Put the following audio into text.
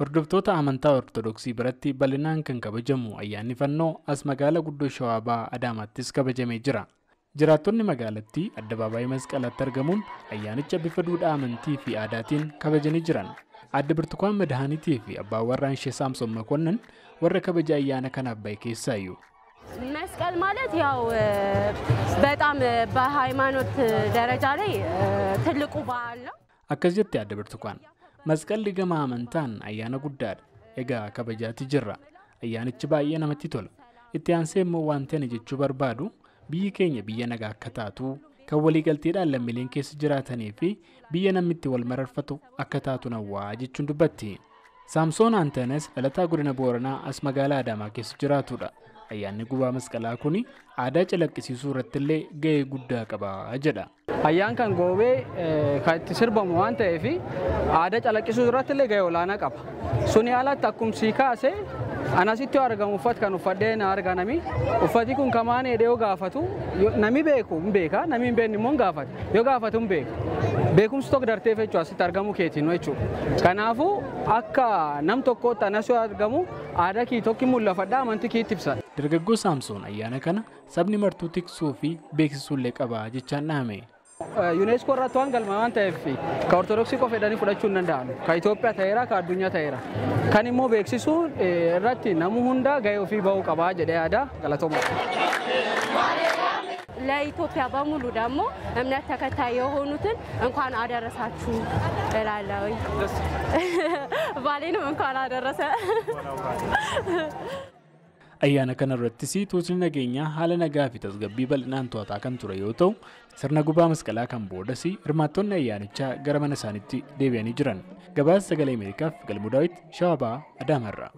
Hordoftoota amantaa Ortodoksii biratti bal'inaan kan kabajamu ayyaanni fannoo as magaalaa guddoo Shawaa Bahaa Adaamaattis kabajamee jira. Jiraattonni magaalattii addabaabaayii masqalaatti argamuun ayyaanicha bifa duudhaa amantii fi aadaatiin kabajanii jiran. Aadde Birtukaan Madahaaniitii fi abbaan warraan ishee Saamsoon Makonnin warra kabaja ayyaana kanaaf bahe keessaayyuu. መስቀል ማለት ያው በጣም በሃይማኖት ደረጃ ላይ ትልቁ በዓል ነው። Akkas jette Aadde Birtukaan. Masqalli gama amantaan ayyaana guddaadha. Egaa kabajaati jirra. Ayyaanichi baay'ee namatti tola. Itti aansee immoo wanti ani jechuu barbaadu biyyi keenya biyya nagaa akka taatu kan waliigalteedhaan lammiileen keessa jiraatanii fi biyya namni itti wal mararfatu akka taatu nawwaa jechuun dubbatti. Saamsoon Antanes dhalataa godina Booranaa as magaalaa Adaamaa keessa jiraatudha. Ayyaanni gubaa masqalaa kun aadaa calaqqisiisuu irrattillee gahee guddaa qaba jedha. Ayyaan kan goobee kan itti sirbamu waan ta'eef aadaa calaqqisiisuu irrattillee gahee olaanaa qaba. Suni alatti akkumsii kaase anasitti yoo argamu uffata kan uffadhee na arga nami. Uffati kun kamaan hidhee yoo gaafatu nami beeku hin beeka, nami hin beekne immoo hin gaafatu. Yoo gaafatu hin beeku. Beekumsi tokko darteef jechuudha asitti argamu keetiin jechuudha. Kanaafuu akka nam tokkootti anas yoo argamu aadaa kii tokko mul'afadha, amantii kii itti ibsa. Dargaggoo Saamsoon ayyaana kana sabni martuu tiksuu fi beeksisuullee qaba jechaan dhaame. UNESCO irratti waan galma waan ta'eef ka Ortodoksii qofa jedhanii fudhachuu hin danda'amu. Ka Itoophiyaa ta'eera, ka addunyaa ta'eera. Kan immoo beeksisuu irratti namni hunda gahee ofii bahuu qaba jedhee yaada. Galatooma. ለኢትዮጵያ በሙሉ ደግሞ እምነት ተከታይ የሆኑትን እንኳን አደረሳችሁ እላለሁ። ባሌንም እንኳን አደረሰ። Ayyaana kana irrattis tuutni nageenyaa haala nagaa fi tasgabbii bal'inaan to'ataa kan ture yoo ta'u, sirna gubaa masqalaa kan boodas hirmaattonni ayyaanichaa gara mana isaaniitti deebi'anii jiran. Gabaasa Sagalee Ameerikaaf Galmuu Daawit, Shawaa Bahaa, Adaamaarraa.